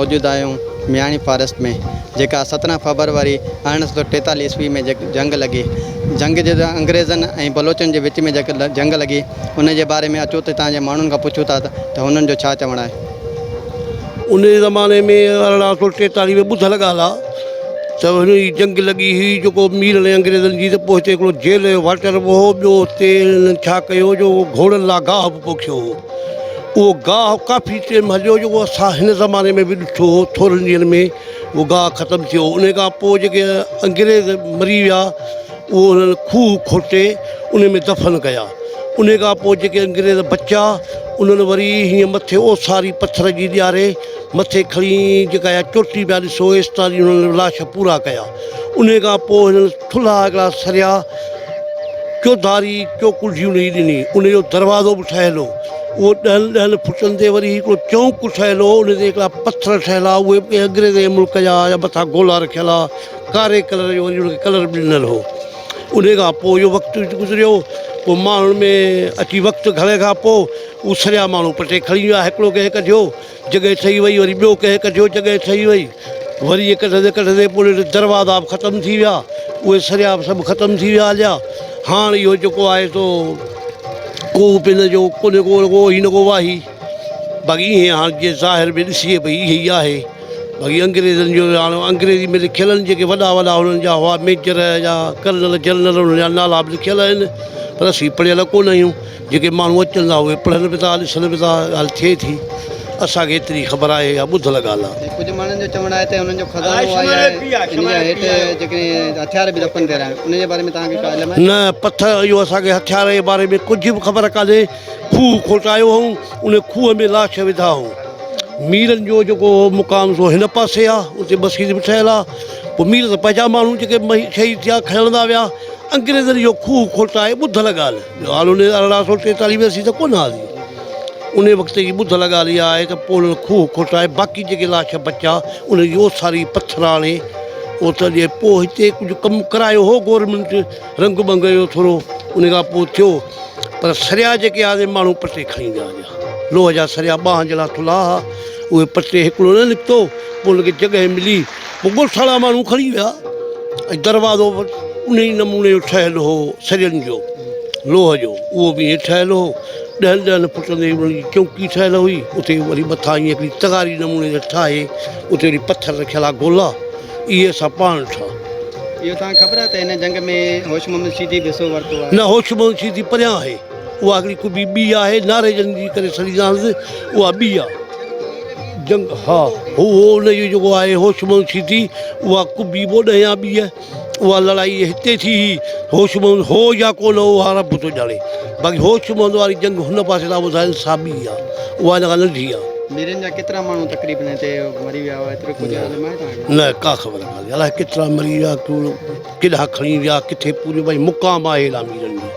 موجود آهيون مياڻي فاريسٽ ۾ جيڪا 17 فبروري 1843 عيسوي ۾ جنگ لڳي جنگ جي انگريزن ۽ بلوچن جي وچ ۾ جيڪا جنگ لڳي ان جي باري ۾ اچو ته هتان جي ماڻهن کان پڇون ٿا ته هنن جو ڇا چوڻ آهي. ان زماني ۾ 1843 ۾ ٻڌل ڳالهه آ ته هن جي جنگ لڳي هئي جيڪو ميرن ۽ انگريزن جي ته پوء هتي هڪڙو جيل جو واٽر به هو ٻيو هتي هنن ڇا ڪيو جو گهوڙن لاء گاهه به پوکيو هو اهو گاهه ڪافي ٽيم هليو جيڪو اسان هن زماني ۾ به ڏٺو هو ٿورن ڏينهن ۾ اهو گاهه ختم ٿيو ان کان پوء جيڪي انگريز مري ويا اهو انهن کوهه کوٽي ان ۾ دفن ڪيا ان کان پوء جيڪي انگريز بچيا انهن وري هيئن مٿي اوساري پٿر جي ڏياري مٿي کڻي جيڪا اها چوٽي پيا ڏسو ايستائين انهن لاش پورا ڪيا ان کان پوء هنن ٿلها هڪڙا سريا چوڌاري چوڪنڊي ان جي ڏني ان جو دروازو به ٺهيل هو اهو ڏهن ڏهن فٽن تي وري هڪڙو چونڪ ٺهيل هو ان تي هڪڙا پٿر ٺهيل هئا اهي به ڪنهن انگريز جي ملڪ جا يا مٿان گولا رکيل هئا ڪاري ڪلر جو وري ان کي ڪلر به ڏنل هو ان کان پوء اهو وقت گذريو پوء ماڻهن ۾ اچي وقت گهڻي کان پوء هو سريا ماڻهو پٽي کڻي ويا هڪڙو ڪنهن ڪڍيو جڳهه ٺهي وئي وري ٻيو ڪنهن ڪڍيو جڳهه ٺهي وئي وري ائين ڪڍندي ڪڍندي پوء نيٺ دروازا به ختم ٿي ويا اهي سريا به سڀ ختم ٿي ويا هليا هاڻ اهو جيڪو آهي سو ڪو به ان جو ڪونهي ڪو رڳو هي نه ڪو واهي باقي ائين هاڻ جيئن ظاهر ۾ ڏسجي پئي اهي ئي آهي باقي انگريزن جو هاڻ انگريزي ۾ لکيل آهن جيڪي وڏا وڏا هنن جا هئا ميجر يا ڪرنل جنرل انهن جا نالا به لکيل آهن پر اسين پڙهيل ڪونه آهيون جيڪي ماڻهو اچن ٿا اهي پڙهن به ٿا ڏسن به ٿا ڳالهه ٿئي ٿي اسان کي ايتري خبر آهي اها ٻڌل ڳالهه آهي. ڪجهه ماڻهن جو چوڻ آهي ته انهن جو خزانو آهي يا ان جا هيٺ جيڪڏهن هٿيار به دفن ٿيل آهن ان جي باري ۾ توهان کي ڪا علم آهي؟ نه پٿر اهو اسان کي هٿيار جي باري ۾ ڪجهه به خبر ڪانهي کوهه کوٽايو هئون ان کوهه ۾ لاش وڌا هئون ميرن جو جيڪو مقام سو هن پاسي آهي اتي مسجد به ٺهيل آهي پوء مير ته پنهنجا ماڻهو جيڪي شهيد ٿيا کڻندا ويا انگريزن اهو کوهه کوٽائي ٻڌل ڳالهه ڳالهه انهيء 1843 ۾ اسين ته ڪونه هئاسين. انهيء وقت جي ٻڌل ڳالهه اها آهي ته پوء انهن کوهه کوٽائي باقي جيڪي لاش بچيا، انهن جي اوساري پٿر آڻي اتان جي پوء هتي ڪجهه ڪم ڪرايو هو گورنمينٽ رنگ ٻنگ جو ٿورو ان کان پوء ٿيو پر سريا جيڪي هئا سي ماڻهو پٽي کڻي ويا هليا. لوهه جا سريا ٻانهن جهڙا ٿلها هئا، اهي پٽي هڪڙو نه نڪتو، پوء ان کي جڳهه ملي. پوء ڳوٺاڻا ماڻهو کڻي ويا ۽ دروازو به انهي نموني جو ٺهيل هو سرين جو لوهه جو اهو به ائين ٺهيل هو ڏهن ڏهن فٽن تي ان جي چونڪي ٺهيل هئي اتي وري مٿان ائين هڪڙي تغاري نموني جا ٺاهي اتي وري پٿر رکيل ها گولا اهي اسان پاڻ ڏٺا. اهو توهان کي خبر آهي ته هن جنگ ۾ هوش محمد شيدي به حصو ورتو آهي؟ نه هوش محمد شيدي پريان آهي اها هڪڙي قبي ٻي آهي ناريجن جي ڪري سڏيندا آهن اها ٻي آهي. جنگ ها هو هو ان جو جيڪو آهي هوش محمد شيدي اها قبي ٻوڏ يا ٻي اها لڙائي هتي ٿي هئي هوش محمد هو يا ڪونه هو اها رب ٿو ڄاڻي باقي هوش محمد واري جنگ هن پاسي ٿا ٻڌائن سا ٻي آهي اها هن کان ننڍي آهي. ميرن جا ڪيترا ماڻهو تقريبن هتي مري ويا هئا ايترو ڪجهه علم آهي توهان کي؟ نه ڪا خبر ڪانهي الائي ڪيترا مري ويا ڪيڏانهن کڻي ويا ڪٿي پوريو ڀائي مقام آهي الاهي ميرن جو.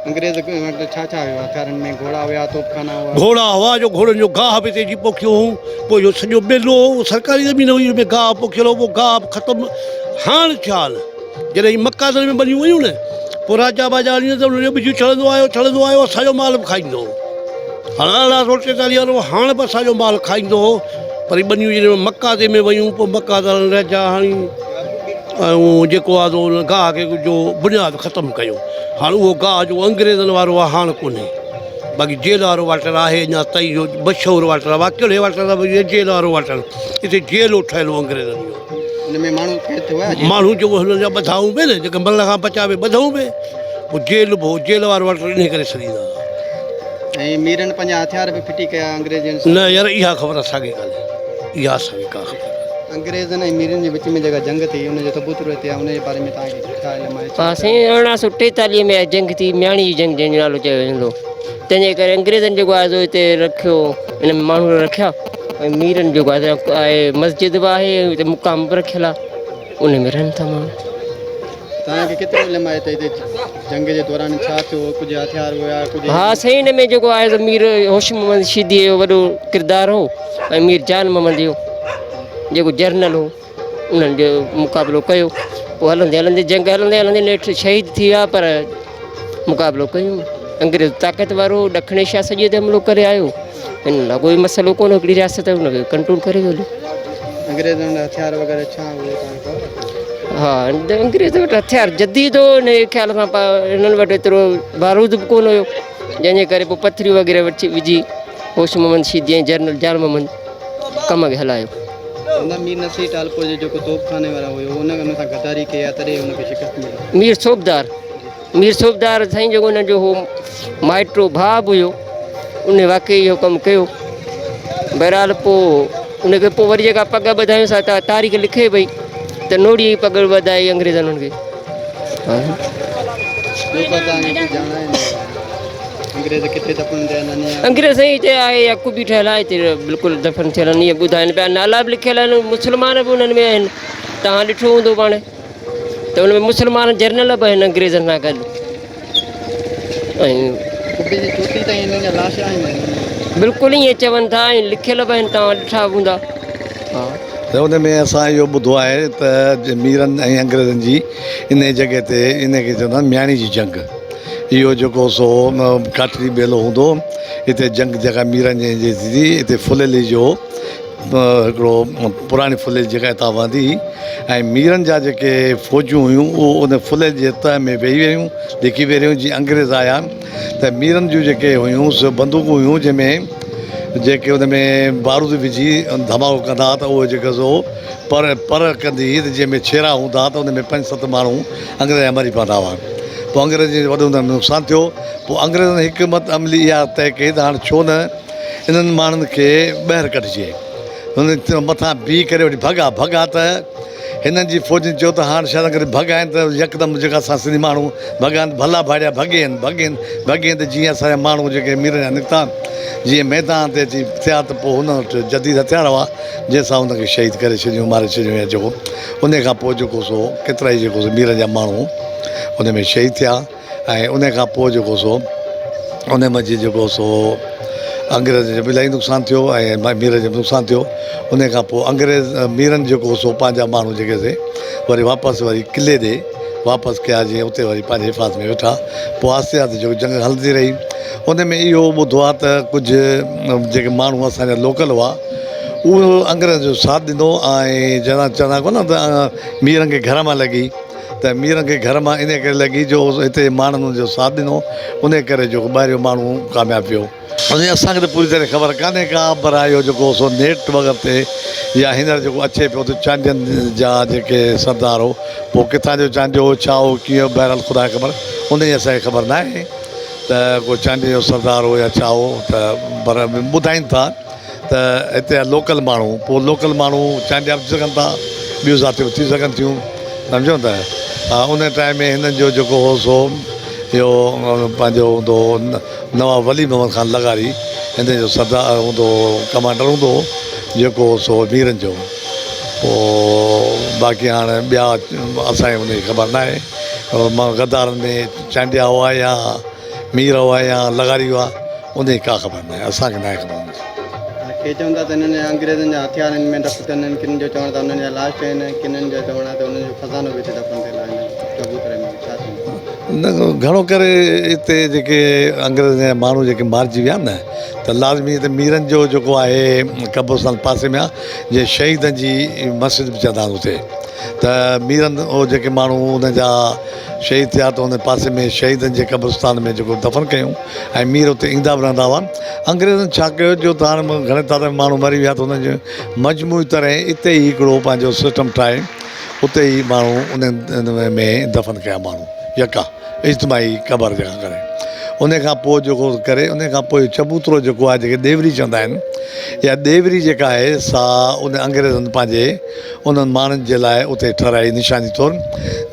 انگريز وٽ ڇا ڇا هيو هٿيارن ۾ گهوڙا هيا توپخانا هئا. گهوڙا هئا جو گهوڙن جو گاهه به تيجي پوکيو هئون پوء اهو سڄو ٻيلو هو اهو سرڪاري زمين هئي ان ۾ گاهه پوکيل هو پوء گاهه به ختم هاڻ ٿيا آهن جڏهن هي مڪاسر ۾ ٻنيون ويون نه پوء راجا باجا آڻيون ته انهن جو ٻج ڇڙندو آيو ڇڙندو آيو اسان جو مال به کائيندو هو هاڻ 1843 وارو هاڻ به اسان جو مال کائيندو هو پر هي ٻنيون جڏهن مڪاسي ۾ ويون پوء مڪاسر راجا هڻي ۽ جيڪو آ سو ان گاهه کي جو بنياد ختم ڪيو. هاڻ اهو گاهه جو انگريزن وارو آ هاڻ ڪونهي. باقي جيل وارو واٽر آهي اڃا تائين اهو مشهور واٽر آ. ڪهڙي واٽر آ ڀئي جيل وارو واٽر. اتي جيل هو ٺهيل هو انگريزن جو. ان ۾ ماڻهو قيد ٿيو آ؟ ماڻهو جيڪو هنن جا ٻڌائون پئي نه جيڪي مرڻ کان بچا پئي ٻڌائون پئي. پوء جيل به هو جيل وارو واٽر انهي ڪري سڏيندا هئا. ۽ ميرن پنهنجا هٿيار به ڦٽي ڪيا انگريزن سان. نه يار اها خبر اسان کي ڪانهي. اها اسان کي ڪا خبر ڪانهي. انگريزن ۽ ميرن جي وچ ۾ جيڪا جنگ ٿي ان جو ثبوت رهي ٿي ان جي باري ۾ توهان کي ڇا علم آهي؟ ها سائين 1843 ۾ جنگ ٿي مياڻي جي جنگ جنهن جو نالو چيو ويندو تنهن جي ڪري انگريزن جيڪو آهي سو هتي رکيو ان ۾ ماڻهو رکيا ۽ ميرن جيڪو آهي مسجد به آهي ۽ هتي مقام به رکيل آهي ان ۾ رهن ٿا ماڻهو. توهان کي ڪيترو علم آهي ته هتي جنگ جي دوران ڇا ٿيو ڪجهه هٿيار هيا ڪجهه. ها سائين ان ۾ جيڪو آهي سو مير هوش محمد شيدي جو وڏو ڪردار هو ۽ مير جان محمد جو جيڪو جرنل هو انهن جو مقابلو ڪيو پوء هلندي هلندي جنگ هلندي هلندي نيٺ شهيد ٿي ويا پر مقابلو ڪيو انگريز طاقت وارو ڏکڻ ايشيا سڄي تي حملو ڪري آيو هن لاء ڪوئي مسئلو ڪونه هڪڙي رياست هن کي ڪنٽرول ڪري ويو. انگريزن وٽ هٿيار وغيره ڇا هو توهان کي خبر آهي؟ ها انگريز وٽ هٿيار جديد هو ان جي خيال سان هنن وٽ ايترو بارود به ڪونه هيو جنهن جي ڪري پوء پٿريون وغيره وٺي وجهي هوش محمد شيدي ۽ جنرل جان محمد ڪم کي هلايو. هن مير نصير ٽالپور جو جيڪو توب خاني وارا هيو ان ان سان غداري ڪئي آهي تڏهن هن کي شڪست ملي. مير صوبدار، مير صوبدار سائين جيڪو هن جو هو مائٽو ڀاء به هيو ان واقعي اهو ڪم ڪيو. بهرحال پوء ان کي پوء وري جيڪا پڳ ٻڌايون سا تاريخ لکي پئي ته نوڙي جي پڳ ٻڌائي انگريزن هن کي. انگريز سائين هتي آهي يا قبي ٺهيل آهي هتي بلڪل دفن ٿيل آهن ائين ٻڌائين پيا نالا به لکيل آهن مسلمان به انهن ۾ آهن توهان ڏٺو هوندو پاڻ ته ان ۾ مسلمان جرنل به آهن انگريزن سان گڏ ۽ قبي جي چوٽي تائين انهن جا لاش آهن بلڪل ائين چون ٿا ۽ لکيل به آهن توهان ڏٺا هوندا ها. ته ان ۾ اسان اهو ٻڌو آهي ته ميرن ۽ انگريزن جي انهيء جڳهه تي انهيء کي چوندا آهن مياڻي جي جنگ. اهو جيڪو سو ڪاٺڙي ٻيلو هوندو هو، اتي جنگ جيڪا ميرن جي جي ٿي، اتي ڦليلي جو هڪڙو پراڻي ڦليلي جيڪا اتان وهندي هئي ۽ ميرن جا جيڪي فوجون هيون اهو ان ڦليلي جي تهه ۾ ويهي ويون، لڪي ويهي رهيون، جيئن انگريز آيا ته ميرن جون جيڪي هيون سو بندوقون هيون جنهن ۾ جيڪي ان ۾ بارود وجهي ڌماڪو ڪندا ها ته اهو جيڪو سو پر پر ڪندي هئي ته جنهن ۾ ڇيرا هوندا ها ته ان ۾ پنج ست ماڻهو انگريز جا مري پوندا هئا. پوء انگريزن جو وڏو ان ۾ نقصان ٿيو. پوء انگريزن حڪمت عملي اها طئي ڪئي ته هاڻ ڇو نه انهن ماڻهن کي ٻاهر ڪڍجي. هنن مٿان بيهي ڪري وٺي ڀڳا. ڀڳا ته هنن جي فوجين چيو ته هاڻ شايد انگريز ڀڳا آهن ته يڪدم جيڪا اسان سنڌي ماڻهو ڀڳا آهن ڀلا ڀاڙيا ڀڳي آهن ڀڳي آهن ڀڳي آهن ته جيئن اسان جا ماڻهو جيڪي ميرن جا نڪتا جيئن ميدان تي اچي ٿيا ته پوء هنن وٽ جديد هٿيار هئا. جنهن سان ان کي شهيد ڪري ڇڏيون ماري ڇڏيون يا جيڪو انهي کان پوء جيڪو سو ڪيترائي جيڪو سو ميرن جا ماڻهو ان ۾ شهيد ٿيا ۽ انهي کان پوء جيڪو سو انهي منجهه جيڪو سو انگريزن جو به الاهي نقصان ٿيو ۽ ميرن جو به نقصان ٿيو انهي کان پوء انگريز ميرن جيڪو سو پنهنجا ماڻهو جيڪي سي وري واپس وري قلعي ڏي واپس ڪيا جيئن اتي وري پنهنجي حفاظت ۾ ويٺا پوء آهستي آهستي جيڪو جنگ هلندي رهي ان ۾ اهو ٻڌو آهي ته ڪجهه جيڪي ماڻهو اسان جا لوڪل هئا اهو انگريزن جو ساٿ ڏنو ۽ چوندا چوندا ڪونه ته ميرن کي گهر مان لڳي ته ميرن کي گهر مان ان ڪري لڳي جو هتي ماڻهن ان جو ساٿ ڏنو ان ڪري جو ٻاهريون ماڻهو ڪامياب ويو. ۽ اسان کي ته پوري طرح خبر ڪانهي ڪا پر اهو جيڪو سو نيٽ وغيره تي يا هينئر جيڪو اچي پيو ته چانڊين جا جيڪي سردار هو پوء ڪٿان جو چانڊيو هو ڇا هو ڪيئن هو بهرحال خدا کي خبر ان جي اسان کي خبر ناهي ته ڪو چانڊين جو سردار هو يا ڇا هو ته پر ٻڌائين ٿا ته هتي جا لوڪل ماڻهو پوء لوڪل ماڻهو چانڊيا به ٿي سگهن ٿا ٻيون ذاتيون به ٿي سگهن ٿيون سمجهو ته ان ٽائيم ۾ هنن جو جيڪو هو سو اهو پنهنجو هوندو هو نواب ولي محمد خان لغاري هن جو سردار هوندو هو ڪمانڊر هوندو هو جيڪو هو سو ميرن جو پوء باقي هاڻ ٻيا اسان کي ان جي خبر ناهي مان غدارن ۾ چانڊيا هئا يا مير هئا يا لغاري هئا ان جي ڪا خبر ناهي اسان کي ناهي خبر ان جي. ڪي چون ٿا ته انهن جا انگريزن جا هٿيار هن ۾ دفن ٿيل آهن ڪن جو چوڻ ته انهن جا لاش آهن ڪنن جو چوڻ آهي ته انهن جو خزانو به هتي دفن ٿيل آهي هن چبوتري ۾ ڇا ٿيندو. نه گهڻو ڪري هتي جيڪي انگريزن جا ماڻهو جيڪي مارجي ويا نه ته لازمي هتي ميرن جو جيڪو آهي قبرستان پاسي ۾ آهي جنهن شهيدن جي مسجد به چوندا آهن اتي ته ميرن اهي جيڪي ماڻهو ان جا شهيد ٿيا ته ان پاسي ۾ شهيدن جي قبرستان ۾ جيڪو دفن ڪيون ۽ مير اتي ايندا به رهندا هئا. انگريزن ڇا ڪيو جو ته هاڻ گهڻي تعداد ۾ ماڻهو مري ويا ته انهن جو مجموعي طرح اتي ئي هڪڙو پنهنجو سسٽم ٺاهي اتي ئي ماڻهو انهن ۾ دفن ڪيا ماڻهو يڪا اجتماعي قبر جيڪا ڪري ان کان پوء جيڪو ڪري ان کان پوء چبوترو جيڪو آهي جيڪي ڏيوري چوندا آهن اها ڏيوري جيڪا آهي سا ان انگريزن پنهنجي انهن ماڻهن جي لاء اتي ٺهرائي نشاني طور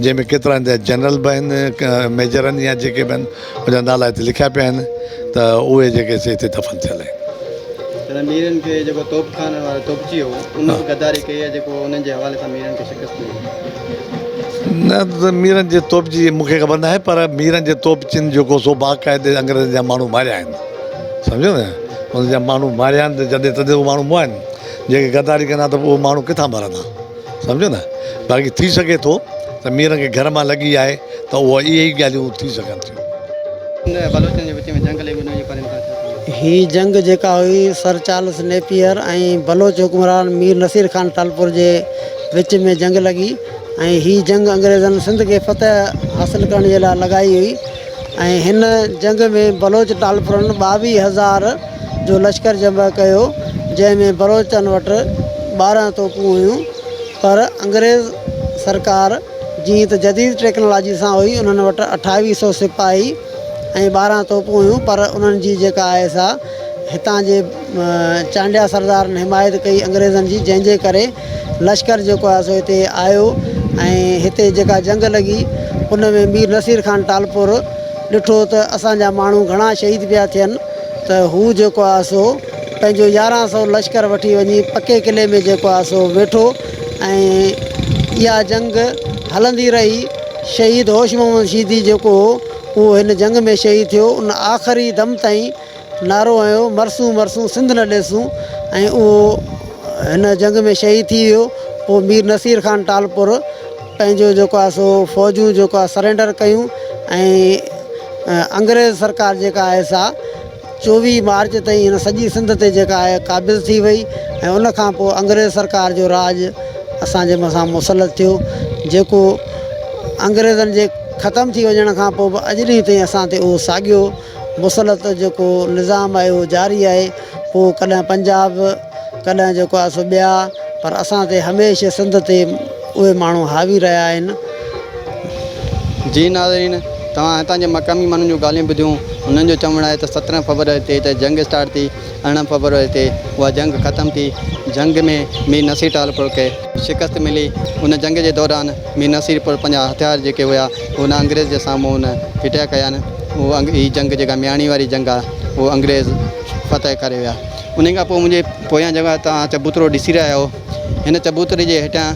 جنهن ۾ ڪيترا هن جا جنرل به آهن ميجر آهن يا جيڪي به آهن ان جا نالا هتي لکيا پيا آهن ته اهي جيڪي سي هتي دفن ٿيل آهن. تڏهن ميرن کي جيڪو توب خانه وارو توبچي هو ان به غداري ڪئي آهي جيڪو انهن جي حوالي سان ميرن کي شڪست ملي. نه ته ميرن جي توبچي جي مون کي خبر ناهي پر ميرن جي توبچين جيڪو سو باقاعدي انگريزن جا ماڻهو ماريا آهن سمجهيو نه انهن جا ماڻهو ماريا آهن ته جڏهن تڏهن اهي ماڻهو مئا آهن. جيڪي غداري ڪندا ته پوء اهي ماڻهو ڪٿان مرندا سمجهو نه باقي ٿي سگهي ٿو ته ميرن کي گهر مان لڳي آهي ته اهو اهي ئي ڳالهيون ٿي سگهن ٿيون. بلوچن جي وچ ۾ جنگ لڳي ان جي باري ۾ توهان ڇا چوندو؟ هي جنگ جيڪا هئي سر چارلس نيپيئر ۽ بلوچ حڪمران مير نصير خان ٽالپر جي وچ ۾ جنگ لڳي ۽ هي جنگ انگريزن سنڌ کي فتح حاصل ڪرڻ جي لاء لڳائي هئي ۽ هن جنگ ۾ بلوچ ٽالپرن ٻاويهه هزار جو لشڪر جمع ڪيو جنهن ۾ بلوچن وٽ 12 توپون هيون پر انگريز سرڪار جيئن ته جديد ٽيڪنالاجي سان هئي انهن وٽ اٺاويهه سئو سپاهي ۽ 12 توپون هيون پر انهن جي جيڪا آهي سا هتان جي چانڊيا سردارن حمايت ڪئي انگريزن جي جنهن جي ڪري لشڪر جيڪو آهي سو هتي آيو ۽ هتي جيڪا جنگ لڳي ان ۾ مير نصير خان ٽالپر ڏٺو ته اسان جا ماڻهو گهڻا شهيد پيا ٿين ته هو جيڪو آهي سو پنهنجو 11 سئو لشڪر وٺي وڃي پڪي قلعي ۾ جيڪو آهي سو ويٺو ۽ اها جنگ هلندي رهي. شهيد هوش محمد شيدي جيڪو هو اهو هن جنگ ۾ شهيد ٿيو. ان آخري دم تائين نعرو هنيو مرسون مرسون سنڌ نه ڏيسون ۽ اهو هن جنگ ۾ شهيد ٿي ويو. پوء مير نصير خان ٽالپر پنهنجو جيڪو آهي سو فوجون جيڪو آهي سرينڊر ڪيون ۽ انگريز سرڪار جيڪا آهي سا 24 مارچ تائين هن سڄي سنڌ تي جيڪا آهي قابض ٿي وئي ۽ ان کان پوء انگريز سرڪار جو راڄ اسان جي مٿان مسلط ٿيو جيڪو انگريزن جي ختم ٿي وڃڻ کان پوء به اڄ ڏينهن تائين اسان تي اهو ساڳيو مسلط جيڪو نظام آهي اهو جاري آهي. پوء ڪڏهن پنجاب ڪڏهن جيڪو آهي سو ٻيا پر اسان تي هميشه سنڌ تي اهي ماڻهو حاوي رهيا آهن. جي ناظرين توهان هتان جي مقامي ماڻهن جون ڳالهيون ٻڌيون انهن جو چوڻ آهي ته 17 فبروري تي هتي جنگ اسٽارٽ ٿي 18 فبروري تي اها جنگ ختم ٿي جنگ ۾ مير نصير ٽالپر کي شڪست ملي ان جنگ جي دوران مير نصير پور پنهنجا هٿيار جيڪي هيا ان انگريز جي سامهون ان ڦٽيا ڪيا آهن اهو هي جنگ جيڪا مياڻي واري جنگ آهي اهو انگريز فتح ڪري ويا انهي کان پوء منهنجي پويان جيڪا توهان چبوترو ڏسي رهيا آهيو هن چبوتري جي هيٺيان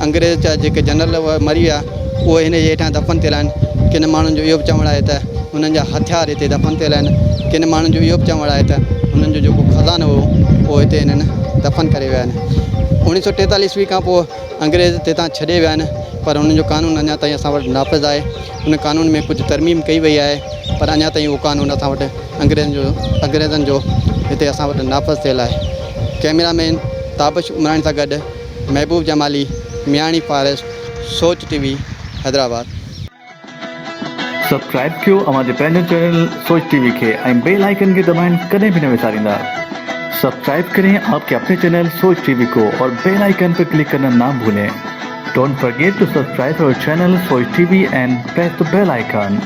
انگريز جا جيڪي جنرل مري ويا اهي هن جي هيٺيان دفن ٿيل آهن. ڪن ماڻهن جو اهو به چوڻ آهي ته انهن جا هٿيار هتي دفن ٿيل آهن. ڪن ماڻهن جو اهو به چوڻ آهي ته انهن جو جيڪو خزانو هو اهو هتي هنن دفن ڪري ويا آهن. 1943 عيسوي کان پوء انگريز هتان ڇڏي ويا آهن پر انهن جو قانون اڃا تائين اسان وٽ نافذ آهي. ان قانون ۾ ڪجهه ترميم ڪئي وئي آهي پر اڃا تائين اهو قانون اسان وٽ انگريزن جو انگريزن جو هتي اسان وٽ نافذ ٿيل آهي. ڪئميرا مين تابش عمراڻي سان گڏ Mehboob Jamali, Miani forest, Soch T V, Hyderabad. Subscribe ڪيو اوهان جي پنهنجو چينل سوچ ٽي وي کي ۽ بيل آئيڪن کي دٻائڻ ڪڏهن به نه وساريندا. سبسڪرائب ڪرين آپ ڪي اپني چينل سوچ ٽي وي ڪو اور بيل آئيڪن پر ڪلڪ ڪرنا نا ڀولين. Don't forget to subscribe our channel Soch T V and press the bell icon.